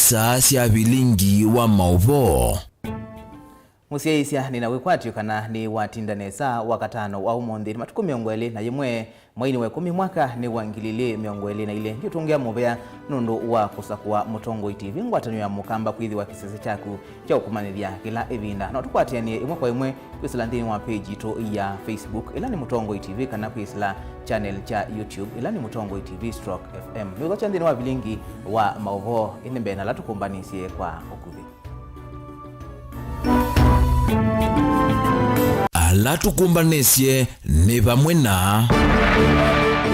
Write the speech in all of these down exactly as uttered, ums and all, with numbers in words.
Star sya vilingi wa maũvoo. Mũsyaĩĩsya, nĩ na wĩkwatyo kana nĩ watinda nesa Wakatano wa ũmũnthĩ. Nĩ matukũ mĩongo ĩlĩ na yĩmwe, mweinĩ wa ĩkũmi, mwaka nĩ wa ngili ilĩ mĩongo ĩlĩ na ilĩ. Ndiũtũngĩa mũvea nũndũ wa kũsakũa Mũtongoi T V, ngwatanĩo ya Mũkamba, kwĩthĩwa kĩsese kyaku kya ũkũmanĩthya kĩla ĩvinda. No tũkwatĩanĩe ĩmwe kwa ĩmwe kwĩsĩla nthĩnĩ wa page yitũ ya Facebook, ĩla nĩ Mũtongoi T V, kana kwĩsĩla channel kya YouTube, ĩla nĩ Mũtongoi T V stroke F M. Nĩũthokya nthĩnĩ wa vilingi wa maũvoo, ĩndĩ mbee na ala tũkũmbanĩsye kwa ũkuvĩ. Ala tũkũmbanĩsye nĩ vamwe na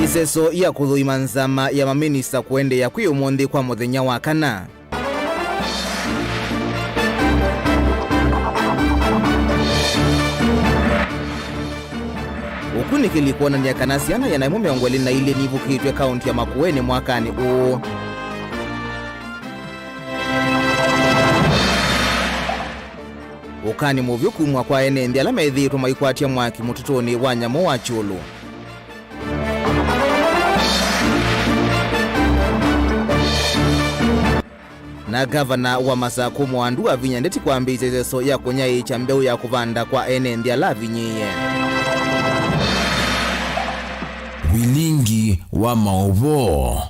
ĩseso ya kũthũima nzama ya maminista kũendeea kwĩ ũmũnthĩ kwa mũthenya wa kana. Ũkunĩkĩli kwonany'a kana syana ĩana ĩmwe mĩongo ĩlĩ na ilĩ nivukĩtw'e kaũnti ya Makueni mwakanĩ ũũ. Ũkany'o mũvyũ kumw'a kwa ene nthĩ ala methĩĩtwe maikwatya mwaki mũtitũnĩ wa nyamũ wa Kyũlũ. Na ngavana wa Masakũ Mwandu avinya ndeti kwambĩĩsya ĩseso ya kũnyaĩĩkya mbeũ ya kũvanda kwa ene nthĩ ala avinyĩĩe. Vilingi wa maũvoo.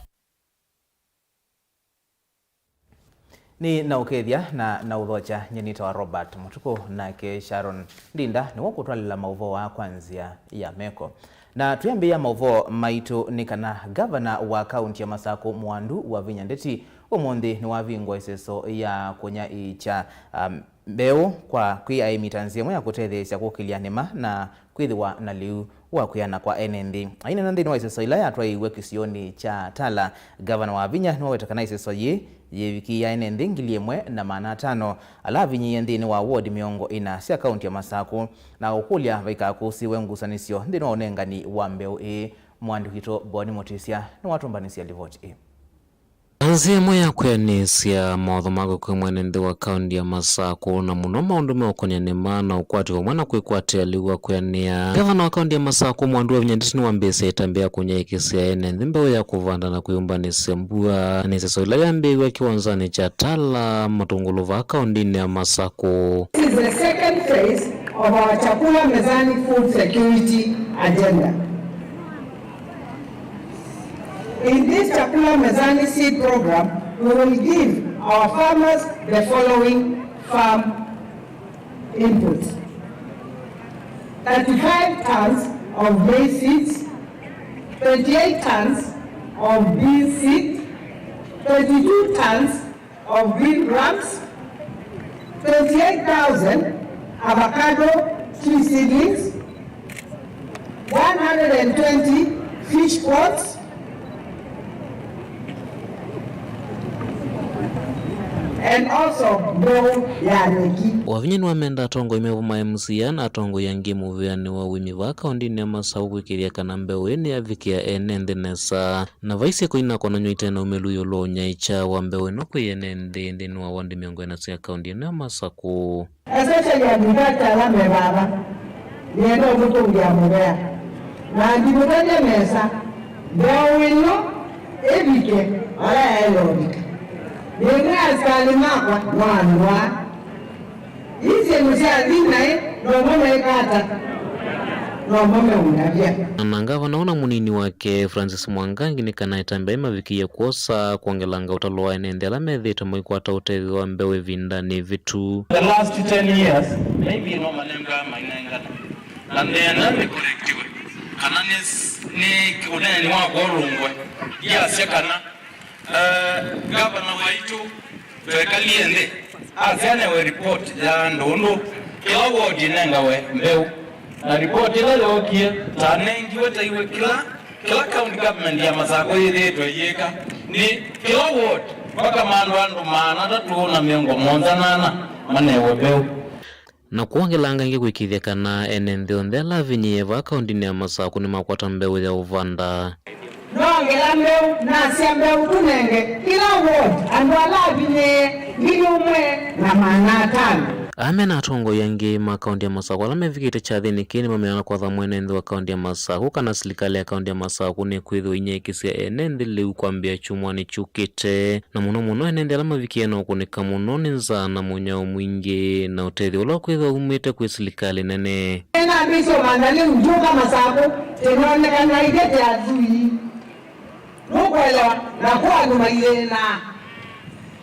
Nĩ na ũkethya na na ũthokya, nyie nĩtawa Robert Mũtukũ, nake Sharon Ndinda nĩwe ũkũtwalĩla maũvoo aa kwa nzĩa ya meko. Na twĩambĩĩa maũvoo maitũ nĩ kana ngavana wa kaũnti ya Masakũ Mwandu Wavinya Ndeti ũmũnthĩ nĩwavingũa ĩseso ya kũnyaĩĩkya, um, mbeũ kwa kwĩ aĩmi ta nzĩa ĩmwe ya kũtetheesya kũkĩlya nĩma na kwĩthĩwa na lĩu wa kwĩana kwa ene nthĩ. Aineena nthĩnĩ wa ĩseso ĩla yatwaĩiw'e kĩsionĩ kya Tala, ngavana Wavinya nĩwaweta kana ĩseso yĩĩ yĩvikĩĩa ene nthĩ ngili ĩmwe na maana atano ala avinyĩĩe nthĩnĩ wa wodi mĩongo ĩna sya kaũnti ya Masakũ, na ũkũlya vaikakũsĩĩwe ngusanĩsyo nthĩnĩ wa ũnengani wa mbeũ ĩĩ. Mũandĩki witũ Boni Mũtĩsya nĩwatũmbanĩsya livoti ĩĩ. Nzĩa ĩmwe ya kwĩanĩsya mawatho ma kwĩkĩa mwene nthĩ wa kaũnti ya Masakũ, na mũno maũndũ meũkonĩa nĩma na ũkwati vamwe na kwĩkwatĩa lĩu wa kwĩanĩa. Ngavana wa kaũnti ya Masakũ Mwandu Wavinya Ndeti nĩwambĩĩsye ĩtambya ya kũnyaĩĩkĩsya ene nthĩ mbeũ ya kũvanda na kwĩyũmbanĩsya mbua. Nĩ ĩseso ĩla yambĩĩw'e kĩwanzanĩ kya Tala Matungulu vaa kaũntinĩ ya Masakũ. This is the second phase of our Chakula Mezani food security agenda. In this Chakula Mezani seed program, we will give our farmers the following farm inputs: thirty-five tons of maize seeds, twenty-eight tons of bean seed, twenty-two tons of green grams, twenty-eight thousand avocado tree seedlings, one hundred and twenty fish pots, and also ndoũ ya nyeki. Wavinya nĩwamenda atongoi me vamwe M C A na atongoi angĩ mũvĩanĩ wa ũĩmi vaa kaũntinĩ ya Masakũ kwĩkĩĩthya kana mbeũ ĩĩ nĩyavikĩa ene nthĩ nesa. Na vaisye kũina konany'o ite na ũmĩlu ĩũlũ wa ũnyaĩĩkya wa mbeũ ĩno kwĩ ene nthĩ nthĩnĩ wa wandi mĩongo ĩna sya kaũnti ĩno ya Masakũ. Especially andũ ĩtata ala me vava, nĩenda ũmũtũngĩa mũvea. Na ndimũtavya nesa, mbeũ ĩno ĩvike vala yaĩle ũvika. Nĩmwĩa asikalĩ makwa no andũ aa. Ii syĩndũ syathi naĩ, nomo meĩka ata? Nomo meũndavya. Na ngavana ũna mũnini wake, Francis Mwangangi, nĩ kana ĩtambya yĩmavikĩie kwosa kwongelanga ũtalo wa ene nthĩ ala methĩĩtwe maikwata ũtethyo wa mbeũ ĩvindanĩ ĩvĩtu. The last ten years, maybe no manenga mainengana. Na ndeenda nĩ correctiwe. Kana nĩ, nĩ ũneeni wakwa ũlũngwe. Ndiasya kana Eh, ngavana waitũ twekalie nthĩ, asya anewe report ya andũ ũndũ kĩla ward ĩnengawe mbeũ. Na report ĩla yookie, tanengiwe taiwe kĩla, kĩla county government ya Masakũ yĩthĩĩtwe ĩyĩka, nĩ kĩla ward, mpaka mandũ andũ maana atatũ na mĩongo mũonza na ana manewe mbeũ. Na kwongelanga ĩngĩ kwĩkĩĩthya kana ene nthĩ onthe ala avinyĩĩe vaa kaũntinĩ ya Masakũ nĩmakwata mbeũ ya ũvanda. Noongela mbeũ, nasya mbeũ tũnenge kĩla ward andũ ala avinyĩĩe ngili ũmwe na maana atano. Ame na atongoi angĩ ma kaunti ya Masakũ ala mevikĩte kyathĩnĩ kĩĩ nĩmamenana kwatha mwene nthĩ wa kaunti ya Masakũ kana silikalĩ ya kaunti ya Masakũ nĩkwĩthĩwa inyeĩkĩsya ene nthĩ lĩu kwambĩĩa kyumwanĩ kyũkĩte, na mũno mũno ene nthĩ ala mavikie na ũkũnĩka mũno nĩ nzaa na mũnyao mwingĩ na ũtethyo ũla ũkwĩthĩwa umĩte kwĩ silikalĩ nene. Nĩnambĩĩsye ũmantha lĩu ndyũka Masakũ, tĩnonekana ithyĩ tĩ athwii. Nũkũelewa? Na kwa andũ maithĩna.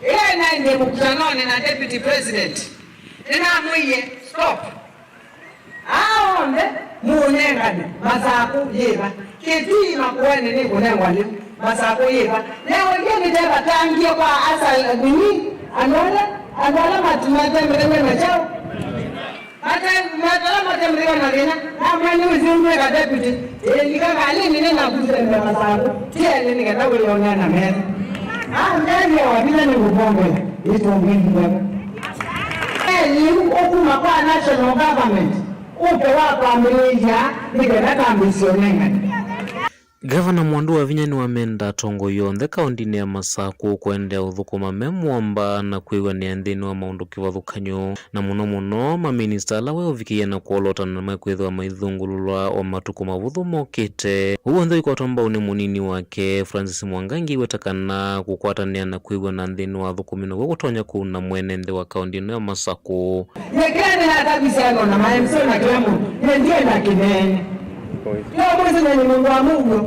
Ĩla naendie mũkutanonĩ na deputy president, nĩnamwĩie, "Stop. Aa onthe mũũnengane, Masakũ yĩva? Kĩtii Makueni nĩkũnengwa lĩu, Masakũ yĩva?" Nĩwekie nĩtevatangie kwa asa nini, andũ ala, andũ ala matu-, matembetewe na kyaũ. Mate-, matala matembetewe na thĩna, namwene wĩsĩ nĩweka deputy, ĩlika kalĩnĩ nĩnakusembea Masakũ, tiele nĩkenda wĩyonea na metho. Ah, ndethia wavitha nĩngũvongela, ĩtongĩthia. Eliu ũkuma kwa national government, ũke wa kwambĩlĩĩlya nĩkenda kambĩsye ũnengani. Gavana Mwandu Wavinya nĩwamenda atongoi onthe kaũntĩnĩ ya Masakũ kũendeea ũthũkũma me mũamba na kwĩw'anĩa nthĩnĩ wa maũndũ kĩvathũkany'o, na mũno mũno maminista ala weũvikĩie na kwolotana mekwĩthĩwa maithũngũlũlwa o matukũ mavũthũ mokĩte. Ũu w'onthe ũikwatwa mbau nĩ mũnini wake Francis Mwangangi aiweta kana kũkwatanĩa na kwĩw'ana nthĩnĩ wa athũkũmi now'o kũtonya kũuna mwene nthĩ wa kaũntĩ ĩno ya Masakũ. Nyekeni natavisye andũ na ma M C A na kĩla mũndũ, nye ndienda kĩneene. Yo mwĩsĩ nye nĩ mũndũ wa mũuo.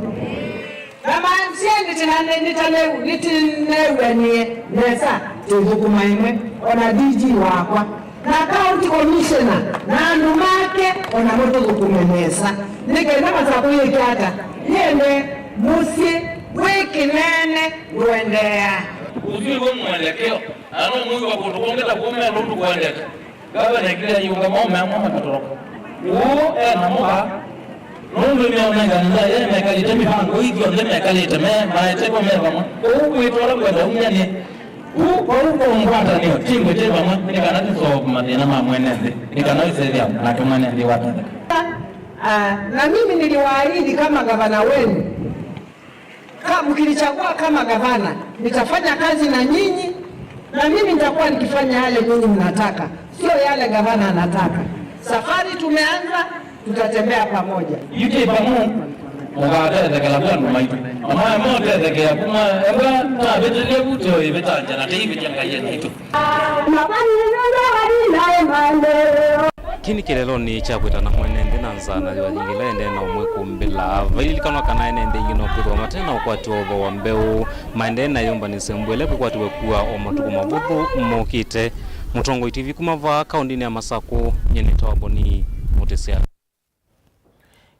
Na ma M C A nĩtĩnane-, nĩtane-, nĩtĩneew'anie nesa, twĩthũkũma ĩmwe, o na D G wakwa, na county commissioner, na andũ make, o namo tũthũkũme nesa. Nĩ kenda Masakũ yĩke ata? Yĩende mũsyĩ wĩ kĩneene ndũendeea. Ũsu nĩw'o mwelekeo. Na no mwĩw'a kũndũ kũngĩ ta kũu me lũndũ kũendete. Ngavana ekĩlĩa yĩũnga maũme amwe makatoroka. Ũũ e na mũka. Nũndũ nĩonengane nza ye mekalĩte mĩvango ii yonthe mekalĩte me maete vo me vamwe. Ũu kwĩtwa ũla ngwenda umya nĩ. Ku, kwoou kwa ngwatanĩo, timbĩ twĩ vamwe, nĩ kana tũsolve mathĩna ma mwene nthĩ, nĩ kana ĩsethĩa nake mwene nthĩ watetheka. Ah, na mimi niliwaahidi kama gavana wenu, Ka-, mkinichagua kama gavana, nitafanya kazi na nyinyi, na mimi nitakuwa nikifanya yale nyinyi mnataka, sio yale gavana anataka. Safari tumeanza, tutatembea pamoja. Yu twĩ vamwe, mũkatethekela kwĩ andũ maitũ. Na maya motethekea kuma ew'a tavĩtĩlye vu, tyo ĩvĩtangya na tĩivĩtya Ngai e naitũ. Kĩĩ nĩ kĩlelonĩ kya kwĩtana mwene nthĩ na nzaa na yũa yingĩ ĩla ĩendee na ũmwe kũmbĩla. Vaililikanwa kana ene nthĩ aingĩ no kwĩthĩwa mate na ũkwati wa ũvoo wa mbeũ, maendee na ĩyũmbanĩsye mbua ĩla ĩkwĩkwatĩw'a kua o matukũ mavũthũ mokĩte. Mũtongoi T V kuma vaa kaũndĩnĩ ya Masakũ, nyie nĩtawa Boni Mũtĩsya.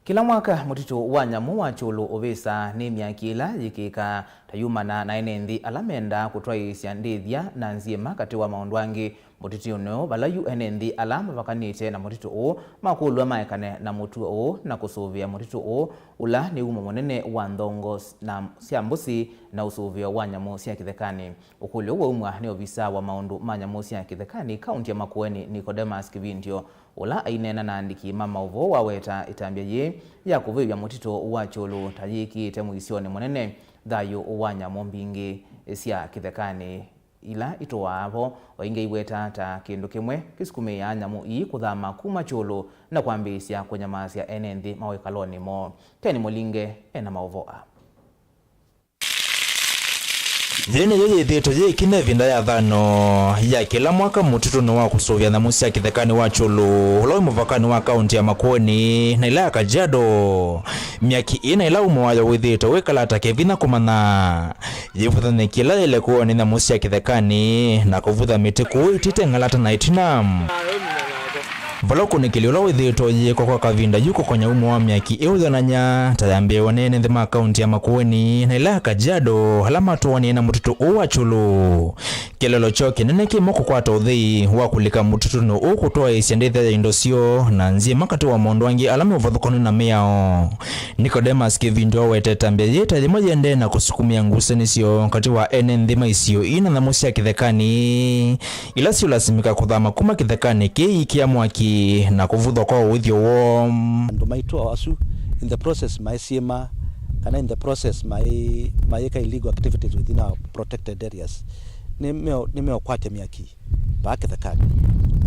Kĩla mwaka, mũtitũ wa nyamũ wa Kyũlũ ũvĩsaa nĩ myaki ĩla yĩkĩĩkaa ta yumana na ene nthĩ ala mendaa kũtwaĩĩsya ndĩthya na nzyĩma katĩ wa maũndũ angĩ mũtitũnĩ ũũ, vala yu ene nthĩ ala mavakanĩte na mũtitũ ũũ makũlw'a maekane na mũtuo ũũ na kũsũvĩa mũtitũ ũũ, ũla nĩ wumo mũnene wa nthongo s-, na, sya mbũsĩ na ũsũvĩo wa nyamũ sya kĩthekanĩ. Ũkũlyo ũũ waumw'a nĩ ovisa wa maũndũ ma nyamũ sya kĩthekanĩ kaũntĩ ya Makueni, Nicodemus Kĩvindyo, ũla aineena na aandĩki ma maũvoo waweta ĩtambya yĩĩ ya kũvĩvya mũtitũ wa Kyũlũ ta yĩkĩĩte mũisyonĩ mũnene thayũ wa nyamũ mbingĩ sya kĩthekanĩ ila itũaa vo, o ingĩ aiweta ta kĩndũ kĩmwe kĩsukumĩĩaa nyamũ ii kũthama kuma Kyũlũ na kwambĩĩsya kũnyamaasya ene nthĩ mawĩkalonĩ moo. Ken Mũlinge e na maũvoo aa. Yĩĩ nĩyo yĩthĩĩtwe yĩkine ĩvinda ya thano ya kĩla mwaka mũtitũnĩ wa kũsũvĩa nyamũ sya kĩthekanĩ wa Kyũlũ, ũla wĩ mũvakanĩ wa kaũntĩ ya Makueni na ĩla ya Kajiado. Myaki ĩĩ na ĩla umo wayo wĩthĩĩtwe wĩkala ta kĩvinya kũmanya, yĩvuthanĩkie ĩla yĩlekũwa nĩ nyamũ sya kĩthekanĩ na kũvutha mĩtĩ kũu ĩtĩte ng'alata na ĩtina. Vala ũkunĩkĩli ũla wĩthĩĩtwe ũyĩkwa kwa kavinda yu kũkonya umo wa myaki ĩĩ ũyonany'a ta yambĩĩwe nĩ ene nthĩ ma kaũntĩ ya Makueni na ĩla ya Kajiado ala matũanĩe na mũtitũ ũũ wa Kyũlũ. Kĩlelo kyoo kĩnene kĩmo kũkwata ũthei wa kũlika mũtitũnĩ ũũ kũtwaĩĩsya ndĩthya ya indo syoo na nzyĩma katĩ wa maũndũ angĩ ala me ũvathũkanu na mĩao. Nicodemus Kĩvindyo awete ĩtambya yĩĩ ta yĩmwe yĩendee na kũsukumĩa ngusanĩsyo katĩ wa ene nthĩ ma isio ii na nyamũ sya kĩthekanĩ ila siũlasimĩka kũthama kuma kĩthekanĩ kĩĩ iikĩa mwaki na kũvuthwa kwa ũĩthyo woo. Andũ maitũ o asu in the process maĩ syĩma kana in the process maĩ, mayĩka illegal activities within our protected areas. Nĩmeo-, nĩmeũkwatya myaki vaa kĩthekanĩ.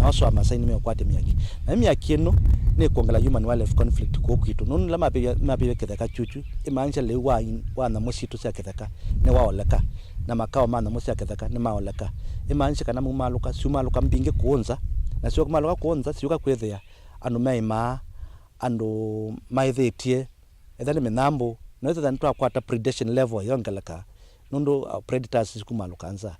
Na asu Amasai nĩmeũkwatya myaki. Na ĩ myaki ĩno nĩkwongela human wildlife conflict kũũ kwitũ. Nũndũ nĩla mapĩvya, mapĩvya kĩtheka kyukyu, ĩmaanisha lĩu wa, wa nyamũ sitũ sya kĩtheka nĩwaoleka, na makao ma nyamũ sya kĩtheka nĩmaoleka. Ĩmaanisha kana maumalũka, siumalũka mbingĩ kũũ nza, na syumalũka kũũ nza, siũka kwĩthĩa andũ maimaa andũ maĩthĩtye, ethĩwa nĩ mĩnyambũ, no ĩthĩwa nĩtwakwata predation level yongeleka, nũndũ, uh, predators sikumalũka nza,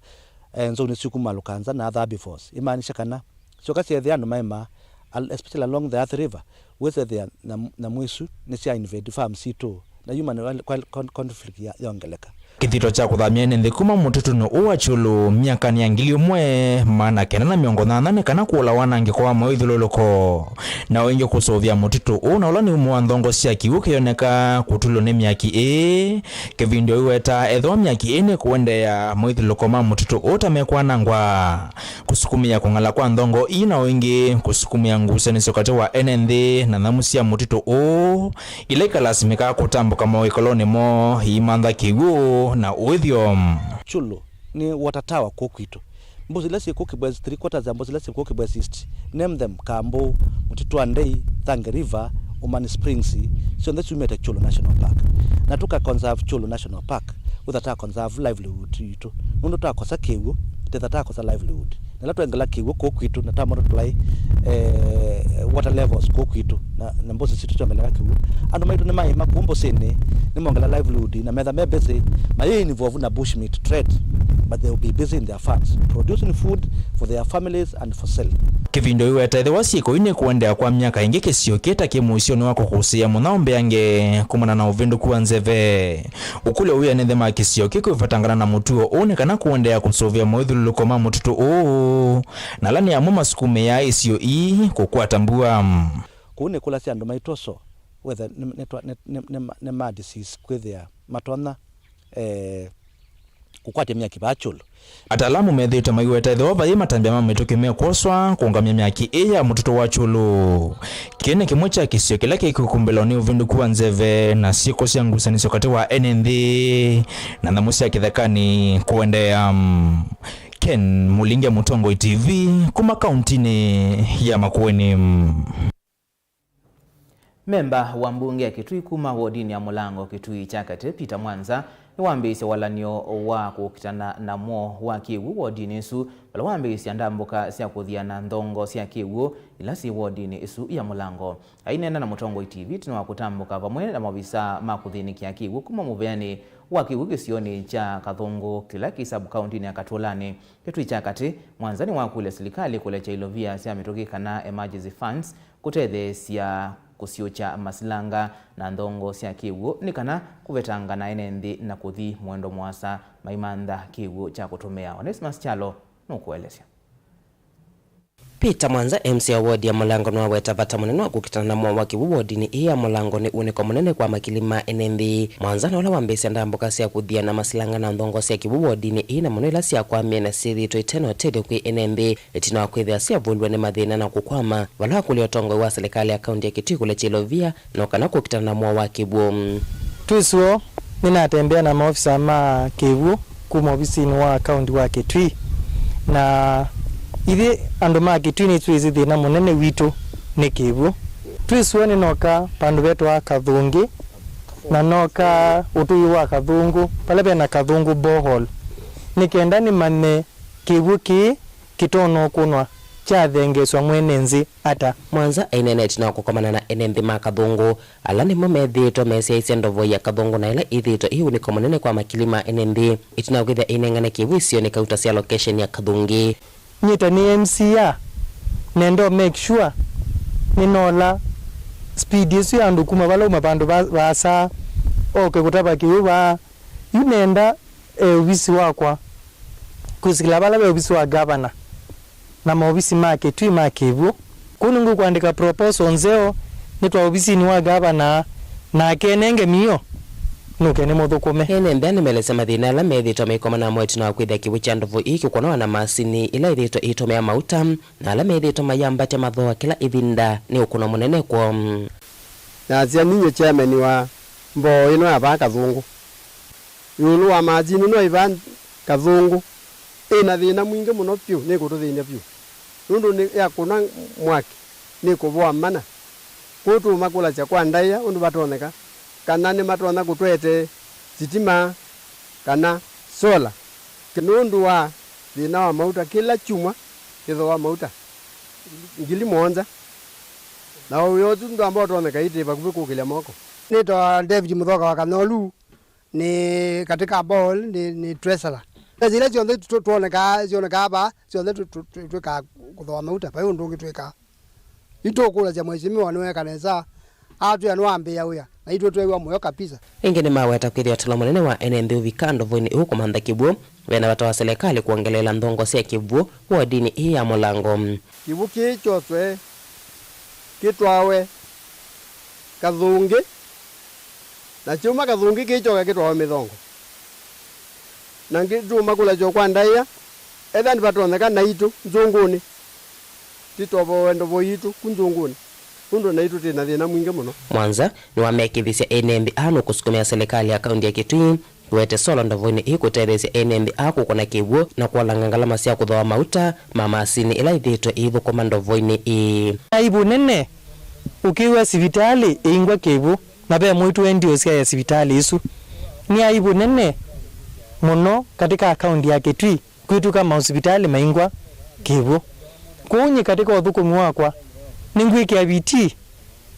eh, nzou nĩsikumalũka nza na other herbivores. Ĩmaanisha kana syoka syeethĩa andũ maĩmaa, al-, especially along the Athi River, wĩsethĩa nyam-, nyamũ isu nĩsya invade farm sitũ, na human wildlife con-, conflict ya-, yongeleka. Kĩthito kya kũthamya ene nthĩ kuma mũtitũnĩ ũũ wa Kyũlũ myakanĩ ya ngili ĩmwe maana kenda na mĩongo nyanya nĩ kana kũla wanangĩko wa mawĩthyũlũlũko, na o ĩngĩ kũsũvĩa mũtitũ ũũ, na ũla nĩ ũmwe wa nthongo sya kĩw'ũ kĩyoneka kũtulwo nĩ myaki ĩĩ. Kĩvindĩ ũiweta ethĩwa myaki ĩĩ nĩkũendeea, mawĩthyũlũlũko ma mũtitũ ũũ ta mekwanangwa, kũsukumĩa kũng'ala kwa nthongo ii, na o ĩngĩ kũsukumĩa ngusanĩsyo katĩ wa ene nthĩ na nyamũ sya mũtitũ ũũ, ila ikalasimĩkaa kũtambũka mawĩkalonĩ moo iimantha kĩw'ũ na ũĩthyo. Kyũlũ nĩ water tower kũũ kwitũ. Mbũsĩ ila syĩ kũũ Kibwezi, three quarters ya mbũsĩ ila syĩ kũũ Kibwezi East, name them, Kambu, Mũtitũ wa Ndei, Thange River, Umani Springs, syonthe syumĩte Kyũlũ National Park. Na tũka conserve Kyũlũ National Park, wĩtha ta conserve livelihood yitũ. Nũndũ twakosa kĩw'ũ, tĩtha takosa livelihood. Na ĩla twengela kĩw'ũ kũũ kwitũ na twa multiply, eh, water levels kũũ kwitũ na, na mbũsĩ sitũ syongeleka kĩw'ũ, andũ maitũ nĩmaĩma kũũ mbũsĩnĩ, nĩmongela livelihood na metha me busy, mayĩ involve na bushmeat trade, but they will be busy in their farms producing food for their families and for selling. Kĩvindĩ ũiweta ethĩwa syĩko ii nĩkũendeea kwa myaka ĩngĩ, kĩsio kĩĩ ta kĩ mũisyonĩ wa kũkũsĩĩa mũnyao mbeange kumana na ũvĩndũku wa nzeve. Ũkũlyo wĩ ene nthĩ ma kĩsio kĩĩ kwĩvatangana na mũtuo ũũ nĩ kana kũendeea kũsũvĩa mawĩthyũlũlũko ma mũtitũ ũũ, na ala nĩ amwe masukumĩaa isio ii kũkwata mbua. Kũu nĩ kũla sya andũ maitũ oso, wetha nĩ, nĩ, twa- nĩ, nĩ, nĩ, ma- nĩ ma disease kwĩthĩa matonya, eh, kũkwatya myaki vaa Kyũlũ. Ataalamu methĩĩtwe maiweta ethĩwa vayĩ matambya ma mĩtũkĩ mekwoswa kũũngamya myaki ĩĩ ya mũtitũ wa Kyũlũ. Kĩĩ nĩ kĩmwe kya kĩsio kĩla kĩkũkumbĩlwa nĩ ũvĩndũku wa nzeve na syĩko sya ngusanĩsyo katĩ wa ene nthĩ na nyamũ sya kĩthekanĩ kũendeea. Ken Mũlinge, Mũtongoi T V, kuma kauntinĩ ya Makueni. Memba wa mbunge ya Kitui kuma wodinĩ ya Mũlango Kitui kya Katĩ, Peter Mwanza, nĩwambĩĩisye walany'o wa kũkitana na mwoo wa kĩw'ũ wodinĩ ĩsu, vala wambĩĩisye ndambũka sya kũthiana nthongo sya kĩw'ũ ila syĩ wodinĩ ĩsu ya Mũlango. Aineena na Mũtongoi T V ĩtina wa kũtambũka vamwe na maovisaa ma kũthĩnĩkĩa kĩw'ũ kuma mũvĩanĩ wa kĩw'ũ kĩsionĩ kya Kathũngũ kĩla kĩ sub-kauntinĩ ya Katũlanĩ, Kitui kya Katĩ, Mwanza nĩwakũlya silikalĩ kũlekya ilovia sya mĩtũkĩ kana emergency funds kũtetheesya kũsiũkya masilanga na nthongo sya kĩw'ũ nĩ kana kũvetangana ene nthĩ na kũthi mũendo mũasa maimantha kĩw'ũ kya kũtũmĩa. Onesmus Kyalo nũkũelesya. Peter Mwanza, M C A wa wodi ya Mũlango, nĩwaweta vata mũnene wa kũkitana na mwoo wa kĩw'ũ wodinĩ ĩĩ ya Mũlango nĩ ũnĩko mũnene kwa makili ma ene nthĩ. Mwanza na ũla wambĩĩsya ndambũka sya kũthiana masilanga na nthongo sya kĩw'ũ wodinĩ ĩĩ, na mũno ila syakwamie na syĩthĩĩtwe ite na ũtethyo kwĩ ene nthĩ, ĩtina wa kwĩthĩa syavũlw'a nĩ mathĩna na kũkwama, vala wakũlya ũtongoi wa silikalĩ ya kaunti ya Kitui kũlekya ilovia no kana kũkitana na mwoo wa kĩw'ũ. Twĩ sũo, nĩnatembea na maofisa ma kĩw'ũ kuma ovisinĩ wa kaunti wa Kitui, na ithyĩ andũ ma Kitui nĩtwĩsĩ thĩna mũnene witũ nĩ kĩw'ũ. Twĩ sũo nĩnoka vandũ vetwa Kathũngĩ, na noka ũtũi wa Kathũngũ, vala vena Kathũngũ borehole, nĩ kenda nĩmanye kĩw'ũ kĩĩ kĩtonya ũkũnwa kyathengeesw'a mwene nthĩ ata. Mwanza aineena ĩtina wa kũkomana na ene nthĩ ma Kathũngũ, ala nĩmo methĩĩtwe mesyaĩĩsya ndovo ya Kathũngũ na ĩla ĩthĩĩtwe ĩ ũnĩko mũnene kwa makili ma ene nthĩ, ĩtina wa kwĩthĩa ĩnengane kĩw'ũ isionĩ kauta sya location ya Kathũngĩ. Nyie ta nĩ M C A, nenda ũ make sure nĩnola speed ĩsu ya andũ kuma vala uma vandũ va-, vaasa, oke kũtava kĩw'ũ vaa. Yu nenda e ovisi wakwa kwĩsĩla vala ve ovisi wa gavana na maovisi ma Kitui ma kĩw'ũ. Kũu nĩngũkũandĩka proposal nzeo nĩtwae ovisinĩ wa gavana, nake enenge mio nũke nĩmũthũkũme. Ene nthĩ nĩmelesya mathĩna ala methĩĩtwe maikomana namo ĩtina wa kwĩthĩa kĩw'ũ kya ndovo ii kĩkũnawa na masinĩ ila ithĩĩtwe iitũmĩa mauta, na ala methĩĩtwe mayambatya mathooa kĩla ĩvinda nĩ ũkũno mũnene kwoo. Nasya ninyie chairman wa mboo ĩno ya vaa Kathũngũ, ĩũlũ wa masinĩ ĩno ĩ vaa Kathũngũ, ĩna thĩna mwingĩ mũno vyũ, nĩkũtũthĩny'a vyũ. nũndũ nĩ ya kũna mwaki, nĩ kũvoa mana. Kwoou tũũmakũlasya kwa ndaĩa ũndũ vatonyeka, kana nĩmatonya kũtũetee sitima kana sola. Nũndũ wa thĩna wa mauta, kĩla kyumwa kĩthooa mauta ngili mũonza, na wĩa ũsu ndwamba ũtonyeka itĩ vakuvĩ kũkĩlya moko. Nĩtawa David Mũthoka wa Kanyolu, nĩ katika ball, nĩ, nĩ treasurer. Mbesa ila syonthe tũ-, twonekaa, syonekaa vaa, syonthe tũ-, tũ-, tũ-, twĩkaa kũthooa mauta, vai ũndũ ũngĩ twĩkaa. Itũkũlasya mheshimiwa nĩweka nesa, atwĩa nĩwambĩĩa wĩa, na itwe tweew'a mũyo kabisa. Ĩngĩ nĩmaweta kwĩthĩa ũtalo mũnene wa ene nthĩ ũvika ndovoinĩ ĩu kũmantha kĩw'ũ, vena vata wa selekalĩ kwongeleela nthongo sya kĩw'ũ wodinĩ ĩĩ ya Mũlango. Kĩw'ũ kĩĩ kyoswe kĩtwawe Kathũngĩ, na kyauma Kathũngĩ kĩkyoka kĩtwawe Mĩthongo. Na ngĩ tũũmakũlasya kwa ndaĩa, ethĩwa nĩvatonyeka naitũ nzũngũnĩ, tũtovoe ndovo yitũ ku nzũngũnĩ, nũndũ naitũ twĩ na thĩna mwingĩ mũno. Mwanza nĩwamekĩthisye ene nthĩ aa nũkũsukumĩa selekalĩ ya kaunti ya Kitui kũete sola ndovoinĩ ii kũtetheesya ene nthĩ aa kũkũna kĩw'ũ na kũolanga ngalama sya kũthooa mauta ma masinĩ ila ithĩĩtwe iithũkũma ndovoinĩ ii. Aibu nene ũkĩw'a sivitalĩ ĩingwa kĩw'ũ, na ve mwĩĩtu wendi ũsyaĩa sivitalĩ ĩsu. Nĩ aibu nene mũno katika kaunti ya Kitui kwĩtũka maosivitalĩ maingwa kĩw'ũ. Kwoou nyie katika ũthũkũmi wakwa, nĩngwĩkĩa vitii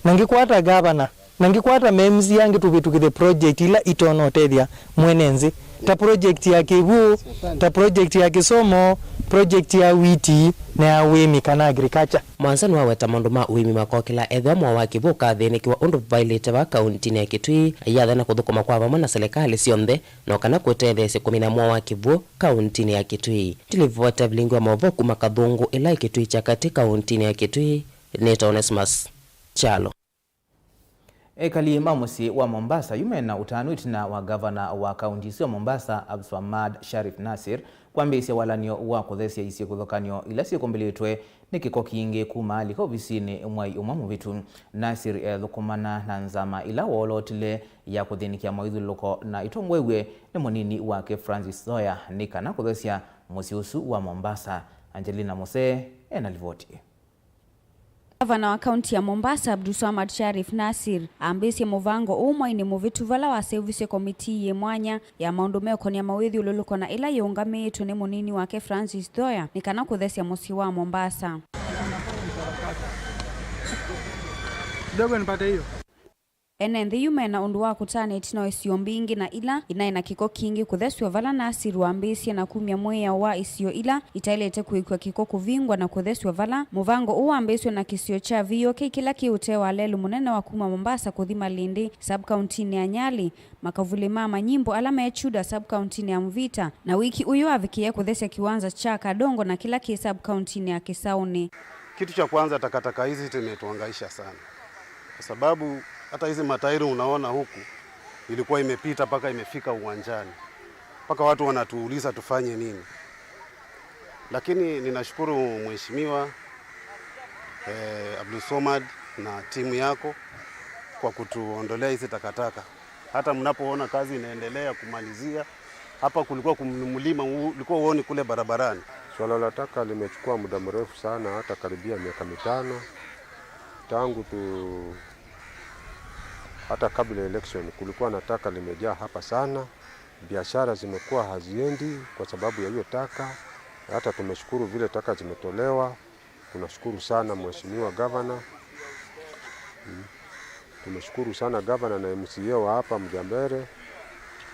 na ngĩkwata gavana na ngĩkwata ma M C A angĩ tũvĩtũkĩthye project ila itonya ũtethya mwene nthĩ, ta project ya kĩw'ũ, ta project ya kĩsomo, project ya witi, na ya ũĩmi kana agriculture. Mwanza nĩwaweta maũndũ ma ũĩmi makokĩla ethĩwa mwao wa kĩw'ũ ũkathĩnĩkĩwa ũndũ vaĩlĩte vaa kauntinĩ ya Kitui, aiathana kũthũkũma kwa vamwe na selekalĩ syonthe no kana kũtetheesya kũmina mwao wa kĩw'ũ kauntinĩ ya Kitui. Ndilivota vilingi wa maũvoo kuma Kathũngũ ĩla ĩ Kitui kya katĩ kauntinĩ ya Kitui, nĩtawa Onesmus Kyalo. Ekali ma mũsyĩ wa Mombasa yu mena ũtanu ĩtina wa gavana wa kaunti ĩsu ya Mombasa, Abdulswamad Sharif Nasir, kwambĩĩsya walany'o wa kũthesya isyĩ kĩvathũkany'o ila syĩkũmbĩlĩtwe nĩ kĩko kingĩ kuma alika ovisinĩ mwai ũmwe mũvĩtu. Nasir ethũkũmana na nzama ĩla woolotile ya kũthĩnĩkĩa mawĩthyũlũlũko na ĩtongoew'e nĩ mũnini wake Francis Zoya nĩ kana kũthesya mũsyĩ ũsu wa Mombasa. Angelina Musee ena livoti. Gavana wa kaunti ya Mombasa, Abdulswamad Sharif Nasir, ambĩĩsye mũvango ũũ mwainĩ mũvĩtu vala waseũvisye komitii yĩ mwanya ya maũndũ meũkonĩa mawĩthyũlũlũko na ĩla yĩũngamĩĩtwe nĩ mũnini wake Francis Thoya nĩ kana kũthesya mũsyĩ wa Mombasa. Kidogo nipate hiyo. Ene nthĩ yu mena ũndũ wa kũtana ĩtina wa isio mbingĩ na ila inaĩ na kĩko kingĩ kũthesw'a vala Nasir wambĩĩsye na kumya mwĩao wa isio ila itaĩlĩte kũĩkw'a kĩko kũvingwa na kũthesw'a vala. Mũvango ũũ wambĩĩsw'e na kĩsio kya V O K kĩla kĩ ũtee wa lelũ mũnene wa kuma Mombasa kũthi Malindi, sub-kauntinĩ ya Nyali, makavulĩ ma Manyimbo ala me Chuda, sub-kauntinĩ ya Mvita, na wiki ũyũ avikĩe kũthesya kĩwanza kya Kadongo na kĩla kĩ sub-kauntinĩ ya Kĩsaũnĩ. Kitu cha kwanza, takataka hizi zimetuhangaisha sana, kwa sababu hata hizi matairi unaona huku ilikuwa imepita mpaka imefika uwanjani, mpaka watu wanatuuliza tufanye nini. Lakini ninashukuru Mheshimiwa, eh, Abdulswamad na timu yako kwa kutuondolea hizi takataka. Hata mnapoona kazi inaendelea kumalizia, hapa kulikuwa kum-, mlima u-, ulikuwa huoni kule barabarani. Swala la taka limechukua muda mrefu sana, hata karibia miaka mitano. Tangu tu, hata kabla election kulikuwa na taka limejaa hapa sana. Biashara zimekuwa haziendi kwa sababu ya hiyo taka. Hata tumeshukuru vile taka zimetolewa. Tunashukuru sana Mheshimiwa Gavana. Mm. Tumeshukuru sana gavana na M C A wa hapa Mjambere,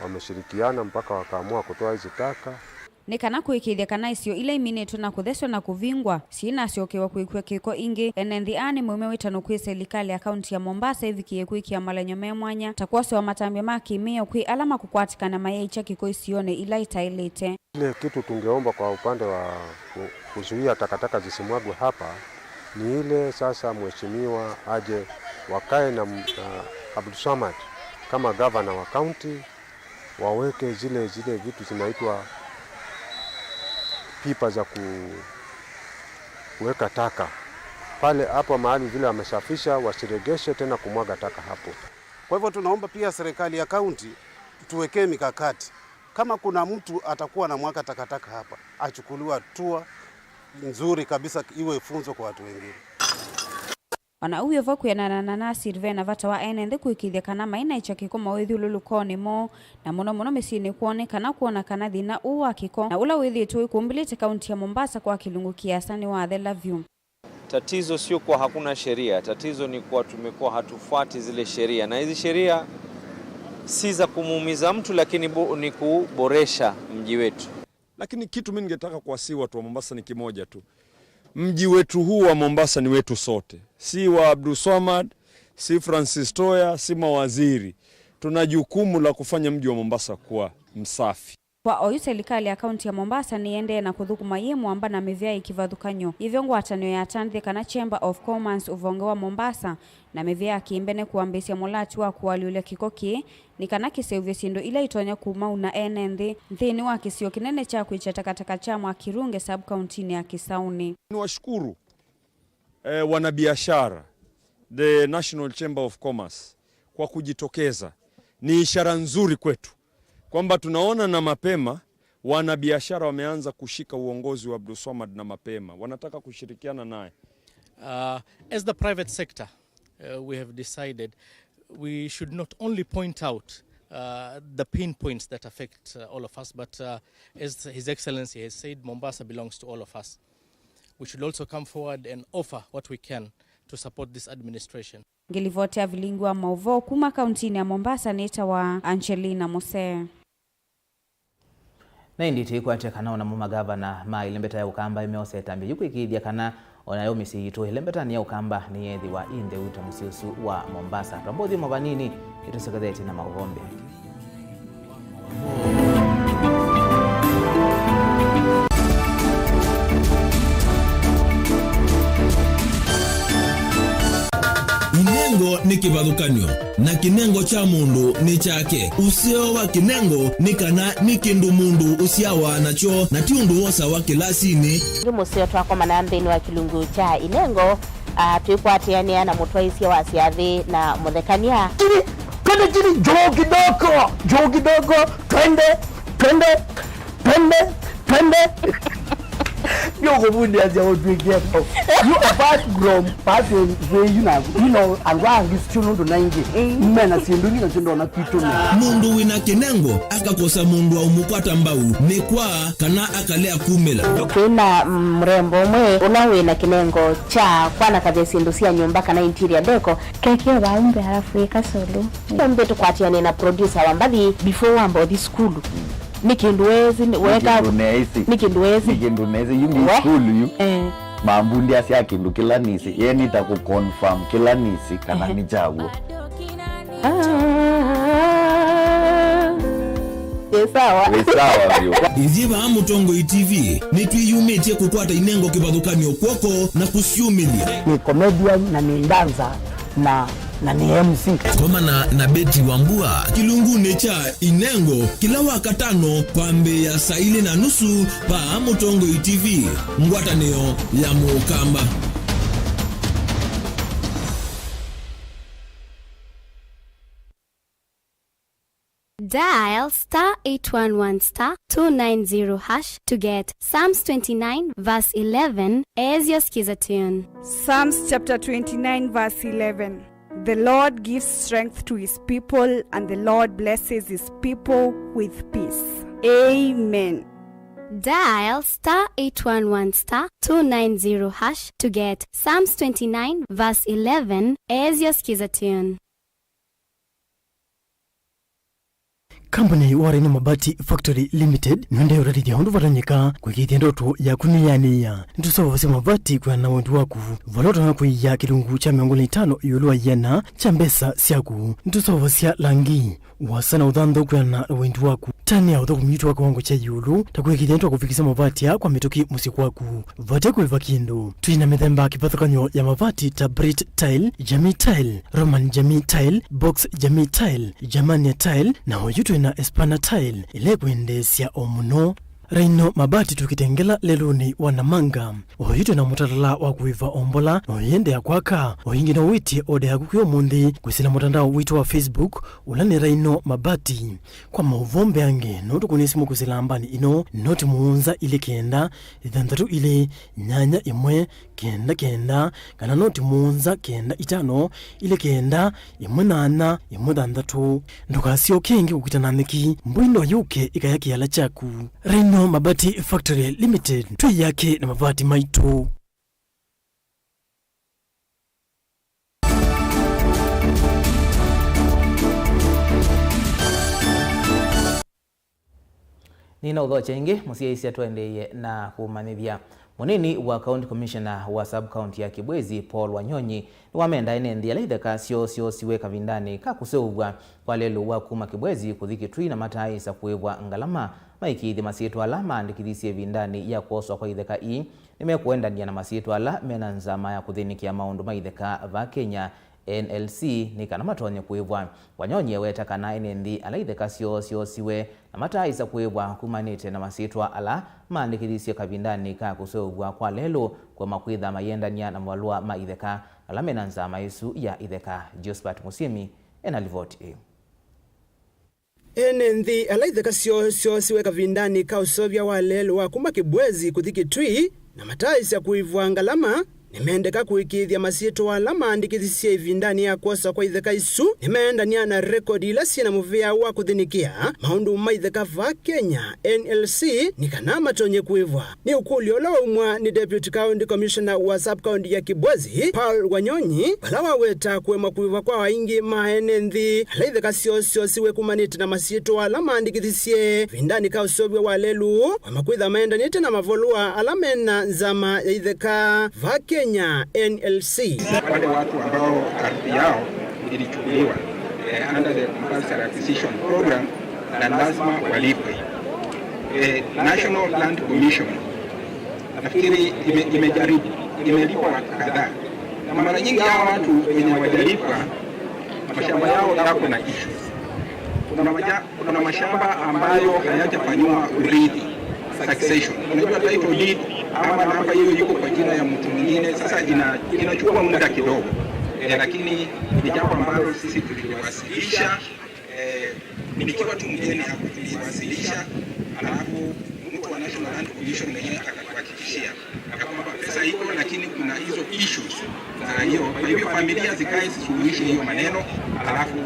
wameshirikiana mpaka wakaamua kutoa hizi taka. Nĩ kana kũĩkĩĩthya kana isio ila iminĩtwe na kũtheswa na kũvingwa syĩnasyokewa kũĩkw'a kĩko ĩngĩ, ene nthĩ aa nĩmaumya wĩtano kwĩ selikalĩ ya kaunti ya Mombasa ĩvikĩe kwĩkĩa malany'o me mwanya ta kwoswa matambya ma kĩmĩao kwĩ ala makũkwatĩkana mayaikya kĩko isionĩ ila itaĩlĩte. Ile kitu tungeomba kwa upande wa ku-, kuzuia takataka zisimwagwe hapa ni ile sasa mheshimiwa aje wakae na, na Abdulswamad kama gavana wa kaunti, waweke zile, zile vitu zinaitwa pipa za ku-, kuweka taka pale, hapo mahali vile wamesafisha, wasiregeshe tena kumwaga taka hapo. Kwa hivyo tunaomba pia serikali ya kaunti tuwekee mikakati. Kama kuna mtu atakuwa anamwaga takataka hapa, achukuliwe hatua, nzuri kabisa, iwe funzo kwa watu wengine. O na ũu wĩ vo, kwĩanana na Nasir, ve na vata wa ene nthĩ kũĩkĩĩthya kana mainaĩkya kĩko mawĩthyũlũlũkonĩ moo, na mũno mũno mĩsyĩnĩ kwoo, nĩ kana kwona kana thĩna ũũ wa kĩko na ũla wĩthĩĩtwe ũikũmbĩlĩte kaunti ya Mombasa kwa kĩlungu kĩasa nĩwathela vyũ. Tatizo sio kuwa hakuna sheria, tatizo ni kuwa tumekuwa hatufuati zile sheria, na hizi sheria si za kumuumiza mtu, lakini bo-, ni kuboresha mji wetu. Lakini kitu mimi ningetaka kuwasihi watu wa Mombasa ni kimoja tu. Mji wetu huu wa Mombasa ni wetu sote. Si wa Abdulswamad, si Francis Toya, si mawaziri. Tuna jukumu la kufanya mji wa Mombasa kuwa msafi. Kwa oyu, selikalĩ ya kaunti ya Mombasa nĩyĩendee na kũthũkũma yĩ mũamba na mĩvĩa ya kĩvathũkany'o. Yĩvo ngwatanĩo yatanĩthye kana Chamber of Commerce ũvonge wa Mombasa na mĩvĩa ya kĩmbene kũambĩĩsya mũlati wa kũalyũlya kĩko kĩĩ, nĩ kana kĩseũvye syĩndũ ila itonya kũmauna ene nthĩ nthĩnĩ wa kĩsio kĩnene kya kwĩkya takataka kya Mwakirunge sub-kauntinĩ ya Kisauni. Niwashukuru, eh, wanabiashara, the National Chamber of Commerce, kwa kujitokeza. Ni ishara nzuri kwetu kwamba tunaona na mapema wanabiashara wameanza kushika uongozi wa Abdulswamad na mapema. Wanataka kushirikiana naye. Uh, as the private sector, uh, we have decided we should not only point out, uh, the pain points that affect, uh, all of us, but, uh, as His Excellency has said, Mombasa belongs to all of us. We should also come forward and offer what we can to support this administration. Ngĩlivoti ya vilingi wa maũvoo kuma kauntinĩ ya Mombasa nĩtawa Angelina Musee. Na ĩndĩ tũikwatya kana o namo magavana ma ĩlembeta ya Ũkamba nĩmeosete ĩtambya yu kũĩkĩĩthya kana o nayo mĩsyĩ yitũ ĩlembetanĩ ya Ũkamba nĩyeethĩwa ĩ ntheu ta mũsyĩ ũsu wa Mombasa. Twamba ũthyũmũa vanini, nĩtũsyoketheetye na maũvoo mbee. Inengo nĩ kĩvathũkany'o, na kĩnengo kya mũndũ nĩ kyake. Ũseo wa kĩnengo nĩ kana nĩ kĩndũ mũndũ ũsyawa nakyo, na ti ũndũ wosawa kĩlasinĩ. Nĩ mũseo twakomana nthĩnĩ wa kĩlungu kya inengo, a, twĩkwatĩanĩa na mũtwaĩsya wa syathĩ na mũthekany'a. Chini, twende chini, juu kidogo, juu kidogo, twende, twende, twende, twende. Ndio kuvundia cia utwikia. You, apart from passing way, you know, you know, andũ angĩ sio nũndũ na ingĩ. Mm. Mena syĩndũ ingĩ na syĩndũ na kwitũ nĩ. Mũndũ wĩna kĩnengo akakosa mũndũ aũmũkwata mbau, nĩ kwa kana akalea kumĩla. Kwĩna, mm, mũrembo ũmwe ũla wĩna kĩnengo kya kwanakavya syĩndũ sya nyũmba kana interior decor. Keke vau mbee alafu ĩka solo. Ũmbĩ tũkwatĩane na producer wa mbathi before wamba ũthi sukulu. Nĩ kĩndũ weesĩ, nĩ weka, kĩndũ neesĩ. Nĩ kĩndũ weesĩ. Nĩ kĩndũ neesĩ. Yu ndi sukulu yu. Eh. Mambundĩasya kĩndũ kĩla nĩsĩ. Ye nĩ ta kũ confirm kĩla nĩsĩ kana nĩ kyaw'o. Ah. Wĩ sawa. Wĩ sawa vyũ. Ithyĩ vaa Mũtongoi T V nĩtwĩyumĩtye kũkwata inengo kĩvathũkany'o kw'oko na kũsyumĩlya. Nĩ comedian na nĩ dancer na, na nĩ M C. Komana na Betty Wambua kĩlungunĩ kya inengo kĩla Wakatano kwambĩĩa saa ilĩ na nusu vaa Mũtongoi T V, ngwatanĩo ya Mũkamba. Dial star eight one one star two nine zero hash to get Psalms twenty-nine verse eleven as your Skiza tune. Psalms chapter twenty-nine verse eleven. The Lord gives strength to his people, and the Lord blesses his people with peace. Amen. Dial star eight one one star two nine zero hash to get Psalms twenty-nine verse eleven as your Skiza tune. Kambuni wa Rhino Mabati Factory Limited nĩũendee ũtatĩthya ũndũ vatonyeka kũĩkĩĩthya ndoto yaku nĩyanĩĩa. Nĩtũseũvasya mavati kwĩana na wendi waku, vala ũtonya kũia kĩlungu kya mĩongo ĩlĩ na itano ĩũlũ wa ĩana kya mbesa syaku. Nĩtũseũvasya langi, ũasa na ũthanthũ kwĩana na wendi waku. Tanĩa ũthũkũmi witũ wa kĩwango kya ĩũlũ, ta kũĩkĩĩthya nĩtwakũvikĩsya mavati aa kwa mĩtũkĩ mũsyĩ kwaku. Vate kũĩva kĩndũ. Twĩ na mĩthemba kĩvathũkany'o ya mavati ta Brit Tile, Jamii Tile, Roman Jamii Tile, Box Jamii Tile, Germania Tile, na oyu twĩ na Espana Tile, ĩla ĩkwendeesya o mũno. Rhino Mabati tũkĩtengela lelũnĩ wa Namanga. Oyu twĩ na mũtalatala wa kũĩva ombola, na ũyĩendeea kwaka. O ĩngĩ no wĩtye oda yaku kwĩ ũmũnthĩ kwĩsĩla mũtandao witũ wa Facebook, ũla nĩ Rhino Mabati. Kwa maũvoo mbeange, no tũkũnĩe simũ kwĩsĩla nambani ĩno, noti mũonza ilĩ kenda, ĩthanthatũ ilĩ, nyanya ĩmwe, kenda kenda, kana noti mũonza kenda itano, ilĩ kenda, ĩmwe nyanya, ĩmwe thanthatũ. Ndũkasyoke ĩngĩ kũkita na nyeki, mbũi no yũke ĩkaya kĩala kyaku. Rhino Mabati Factory Limited, twĩ yake na mavati maitũ. Nĩnaũthokya ĩngĩ, mũsyaĩĩsya tũendeeye na kũmanyĩthya. Mũnini wa County Commissioner wa Sub-County ya Kibwezi, Paul Wanyonyi, nĩwamenda ene nthĩ ala itheka syoo syoosiwe kavindanĩ ka kũseũvw'a kwa lelũ wa kuma Kibwezi kũthi Kitui na mataaĩsa kũĩvwa ngalama maĩkĩĩthye masyĩtwa ala maandĩkĩthisye ĩvindanĩ ya kwoswa kwa itheka ii nĩmekũendany'a na masyĩtwa ala mena nzama ya kũthĩnĩkĩa maũndũ ma itheka vaa Kenya, N L C, nĩ kana matonye kũĩvwa. Wanyonyi eweta kana ene nthĩ ala itheka syoo syoosiwe na mataaĩsa kũĩvwa kumanĩte na masyĩtwa ala maandĩkĩthisye kavindanĩ ka kũseũvw'a kwa lelũ kũema kwĩtha mayĩendany'a na mavalũa ma itheka ala mena nzama ĩsu ya itheka. Josephat Mũsyĩmi ena livoti ĩĩ. Ene nthĩ ala itheka syoo syoosiwe kavindanĩ ka ũseũvya wa lelũ wa kuma Kibwezi kũthi Kitui na mataaĩsya kũĩvwa ngalama, nĩmendeka kũĩkĩĩthya masyĩtwa ala maandĩkĩthisye ĩvindanĩ ya kwosa kwa itheka isu nĩmaendany'a na rekodi ila syĩ na mũvĩa wa kũthĩnĩkĩa maũndũ ma itheka vaa Kenya, N L C, nĩ kana matonye kũĩvwa. Nĩ ũkũlyo ũla waumwa nĩ Deputy County Commissioner wa Sub-County ya Kibwezi, Paul Wanyonyi, vala waweta kũema kũĩvwa kwa aingĩ ma ene nthĩ ala itheka syoo syoosiwe kumanĩte na masyĩtwa ala maandĩkĩthisye ĩvindanĩ ka ũseũvya wa lelũ, kũema kwĩtha maendanĩte na mavalũa ala mena nzama ya itheka vaa Kenya, N L C. Wale watu ambao ardhi yao ilichukuliwa, eh, under the Compulsory Acquisition Program, na lazima walipwe. Eh, National Land Commission, nafikiri ime-, imejaribu, imelipwa kadhaa. Na mara nyingi hawa watu wenye hawajalipwa, mashamba yao yako na issues. Kuna maja-, kuna mashamba ambayo hayajafanyiwa urithi, succession. Unajua title deed, ama namba hiyo iko kwa jina ya mtu mwingine, sasa ina-, inachukua muda kidogo. Eh, lakini ni jambo ambalo sisi tuliwasilisha. Eh, nikiwa tu mgeni hapo tuliwasilisha, alafu mtu wa National Land Commission mwenyewe akakuhakikishia ya kwamba pesa iko, lakini kuna hizo issues za hiyo. Kwa hivyo familia zikae zisuluhishe hiyo maneno, alafu,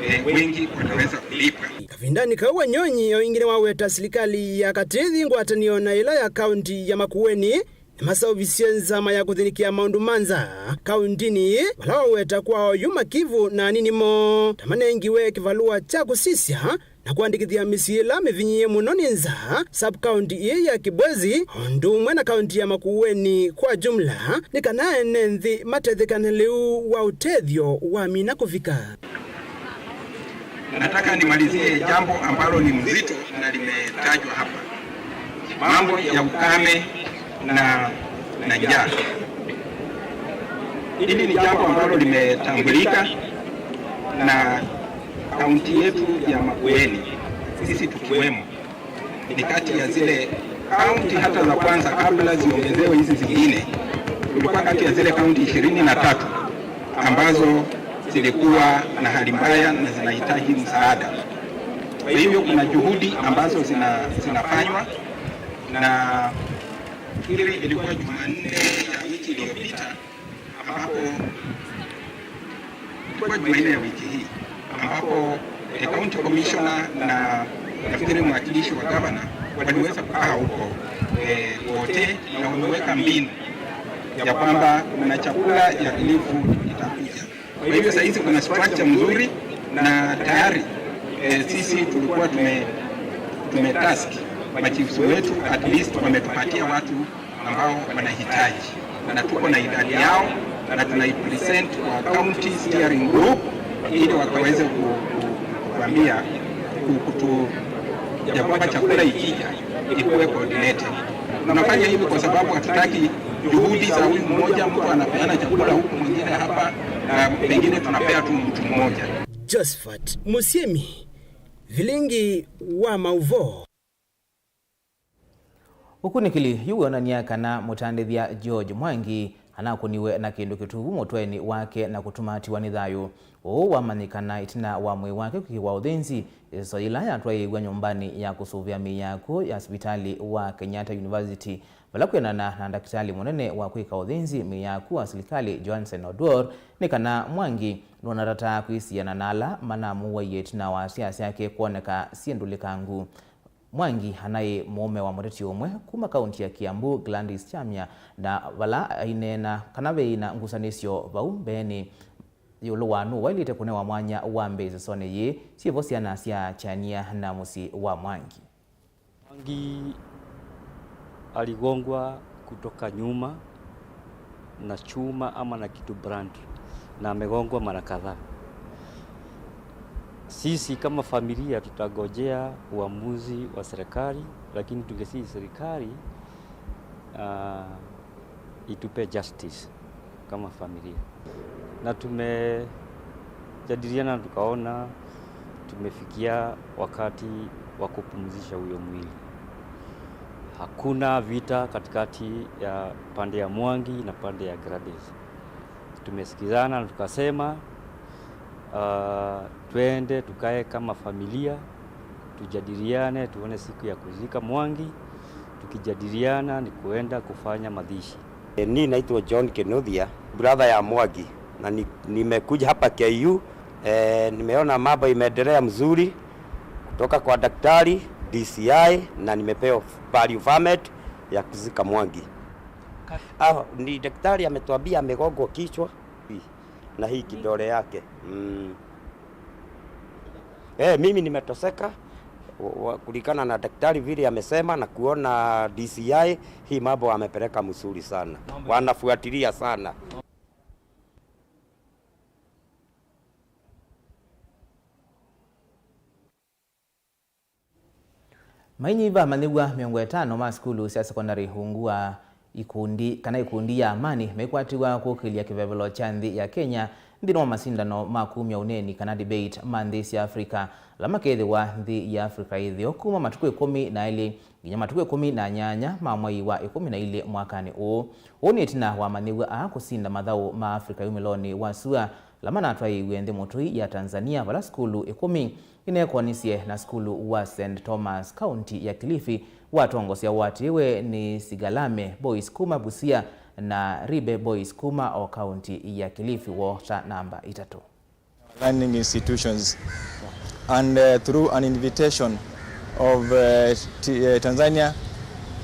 eh, wengi wataweza kulipwa. Kavindanĩ kau Wanyonyi o ĩngĩ nĩwaweta silikalĩ ya katĩ ĩthi ngwatanĩo na ĩla ya kaunti ya Makueni nĩmaseũvisye nzama ya kũthĩnĩkĩa maũndũ ma nza kaũntinĩ vala waweta kwa oyu makivu na anini moo ta manengiwe kĩvalũa kya kũsisya na kũandĩkĩthya mĩsyĩ ĩla mĩvinyĩĩe mũno nĩ nza, sub-county ĩĩ ya Kibwezi, o ũndũ ũmwe na kaunti ya Makueni kwa jumla, nĩ kana ene nthĩ matethekane lĩu wa ũtethyo wamina kũvika. Nataka nimalizie jambo ambalo ni mzito na limetajwa hapa. Mambo ya ukame na, na njaa. Hili ni jambo ambalo limetambulika na kaunti yetu ya Makueni, sisi tukiwemo, ni kati ya zile kaunti hata za kwanza kabla ziongezewe hizi zingine, tulikuwa kati ya zile kaunti ishirini na tatu ambazo zilikuwa na hali mbaya na zinahitaji msaada. Kwa hivyo kuna juhudi ambazo zina-, zinafanywa, na nafikiri ilikuwa Jumanne ya wiki iliyopita, ambapo ilikuwa Jumanne ya wiki hii, ambapo, eh, county commissioner na nafikiri mwakilishi wa gavana waliweza kukaa huko, eh, wote, na wameweka mbinu ya kwamba kuna chakula ya relief itakuja. Kwa hivyo saa hizi kuna structure mzuri na tayari, eh, sisi tulikuwa tume-, tumetask machiefs wetu, at least wametupatia watu ambao wanahitaji, na tuko na idadi yao, na tunaipresent kwa county steering group ili wakaweze ku-, ku-, kutuambia, ku-, kutu-, ya kwamba chakula ikija ikuwe coordinated. Tunafanya hivi kwa sababu hatutaki juhudi za huyu mmoja, mtu anapeana chakula huku mwingine hapa, na pengine tunapea tu mtu mmoja. Josephat Musiemi, Vilingi wa Mauvoo. Ũkunĩkĩli yu wĩonany'a kana mũtandĩthya George Mwangi anakũniwe na kĩndũ kĩtuvu mũtwenĩ wake na kũtuma atiwa nĩ thayũ. Ũũ wamanyĩkana ĩtina wa mwĩĩ wake kwĩkĩwa ũthĩnzi, ĩseso yĩla yatwaĩĩw'a nyũmbanĩ ya kũsũvĩa mĩĩ ya akw'ũ ya sivitalĩ wa Kenyatta University, vala kwĩanana na ndakĩtalĩ mũnene wa kwĩka ũthĩnzi mĩĩ ya akw'ũ wa silikalĩ, Johansen Oduor, nĩ kana Mwangi nũnatataa kwĩsiana na ala manamũwaie ĩtina wa syana syake kwoneka syĩ ndũlĩkangu. Mwangi anaĩ mũũme wa mũteti ũmwe kuma kaunti ya Kiambu, Gladys Chamia, na vala aineena kana veĩ na ngusanĩsyo vau mbeenĩ ĩũlũ wa nũũ waĩlĩte kũnewa mwanya wa mbee ĩsesonĩ yĩĩ, syĩvo syana sya Chania na mũsyĩ wa Mwangi. Mwangi aligongwa kutoka nyuma na chuma ama na kitu brand, na amegongwa mara kadhaa. Sisi kama familia tutangojea uamuzi wa serikali, lakini tungesihi serikali, ah, itupe justice kama familia. Na tumejadiliana na tukaona tumefikia wakati wa kupumzisha huyo mwili. Hakuna vita katikati ya pande ya Mwangi na pande ya Gladys. Tumesikizana na tukasema, ah, twende tukae kama familia, tujadiliane, tuone siku ya kuzika Mwangi, tukijadiliana ni kuenda kufanya mazishi. Eh, ni naitwa John Kinuthia, brother ya Mwangi, na ni-, nimekuja hapa K U. Eh, nimeona mambo imeendelea mzuri kutoka kwa daktari, D C I, na nimepewa burial permit ya kuzika Mwangi. Ah, ni daktari ametuambia amegongwa kichwa na hii kidole yake. Mm. Eh, mimi nimetoseka wa-, wa-, kulingana na daktari vile amesema na kuona D C I, hii mambo amepeleka mzuri sana. Wanafuatilia sana. Mainyiva amanyĩw'a mĩongo ĩtano ma sukulu sya sekondalĩ ungu wa ikundi, kana ikundi ya Amani, maikwatiw'a kũkĩlya kĩvevelo kya nthĩ ya Kenya nthĩnĩ wa masindano ma kumya ũneeni kana debate ma nthĩ sya Africa, ala makethĩwa nthĩ ya Africa ĩtheo kuma matukũ ĩkũmi na elĩ nginya matukũ ĩkũmi na nyanya ma mwei wa ĩkũmi na ilĩ mwakanĩ ũũ. Ũũ nĩ ĩtina wa amanyĩw'a aa kũsinda mathaũ ma Africa yumĩlonĩ wa sua, ala manatwaĩĩw'e nthĩ mũtũi ya Tanzania, vala sukulu ĩkũmi ineekonisye na sukulu wa Saint Thomas, kaunti ya Kilifi, watongosya ũatĩĩwe nĩ Sigalame Boys kuma Busia na Ribe Boys kuma o kaunti ya Kilifi, woo ta namba itatũ. Learning institutions. And, uh, through an invitation of, uh, T-, uh, Tanzania,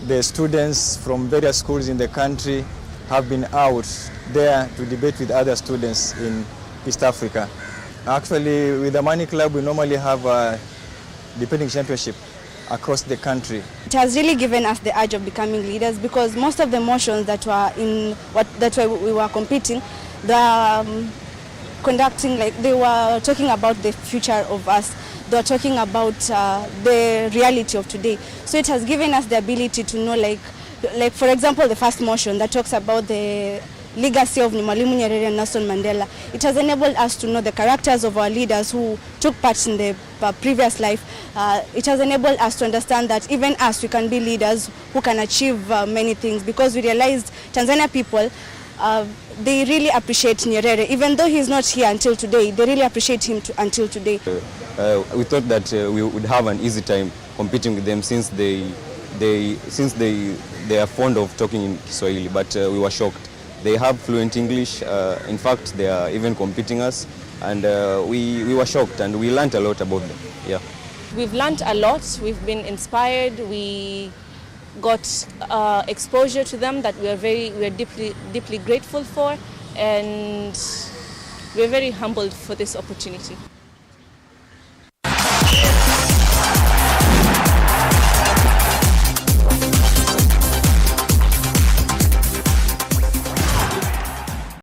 the students from various schools in the country have been out there to debate with other students in East Africa. Actually, with the Amani Club, we normally have a debating championship across the country. It has really given us the urge of becoming leaders, because most of the motions that were in what, that were, we were competing, the, um, conducting, like, they were talking about the future of us. They were talking about, uh, the reality of today. So it has given us the ability to know, like, like, for example, the first motion that talks about the legacy of Mwalimu Nyerere and Nelson Mandela. It has enabled us to know the characters of our leaders who took part in the, uh, previous life. Uh, it has enabled us to understand that even us, we can be leaders who can achieve, uh, many things, because we realized Tanzania people, uh, they really appreciate Nyerere. Even though he's not here until today, they really appreciate him to, until today. Uh, we thought that, uh, we would have an easy time competing with them since they, they, since they, they are fond of talking in Kiswahili, but, uh, we were shocked. They have fluent English. Uh, in fact, they are even competing us, and, uh, we, we were shocked and we learnt a lot about them. Yeah. We've learnt a lot, we've been inspired, we got, uh, exposure to them that we are very, we are deeply, deeply grateful for, and we're very humbled for this opportunity.